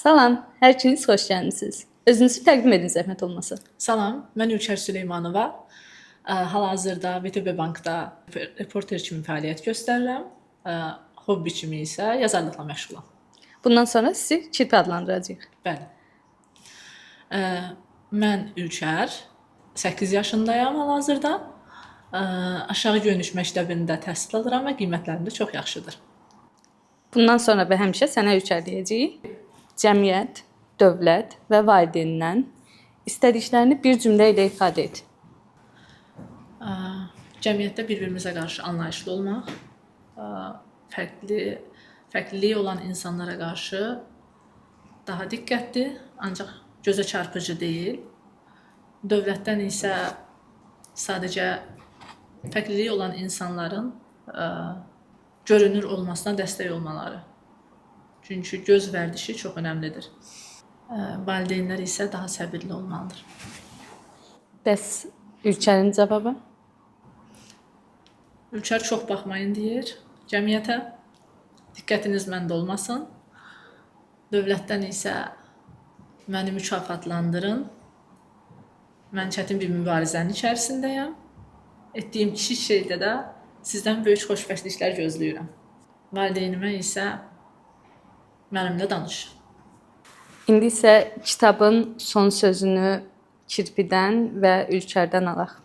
Salam, hər ikiniz xoş gəlmisiniz. Özünüzü təqdim edin zəhmət olmasa. Salam, mən Ülker Süleymanova. Hal-hazırda VTB Bankda reporter kimi fəaliyyət göstərirəm. Hobbi kimi isə yazarlıqla məşğulam. Bundan sonra sizi Kirpi adlandıracağıq. Bəli. Mən Ülker, 8 yaşındayam hal-hazırda. Aşağı Göynüş məktəbində təhsil alıram və qiymətlərim də çox yaxşıdır. Bundan sonra və həmişə sənə Ülker deyəcəyik. Cəmiyyət, dövlət və valideyndən istədiklərini bir cümlə ilə ifadə et. Cəmiyyətdə bir-birimizə qarşı anlayışlı olmaq, fərqliliyi olan insanlara qarşı daha diqqətli, ancaq gözə çarpıcı deyil. Dövlətdən isə sadəcə fərqliliyi olan insanların görünür olmasına dəstək olmaları. Çünki göz vərdişi çox önəmlidir. Valideynlər isə daha səbirli olmalıdır. Bəs Ülkərin cavabı? Ülker çox baxmayın deyir cəmiyyətə. Diqqətiniz məndə olmasın. Dövlətdən isə məni mükafatlandırın. Mən çətin bir mübarizənin içərisindəyəm. Etdiyim kiçik şeydə də sizdən böyük xoşbəxtliklər gözləyirəm. Valideynimə isə mənimlə danış. İndi isə kitabın son sözünü Kirpidən və Ülkərdən alaq.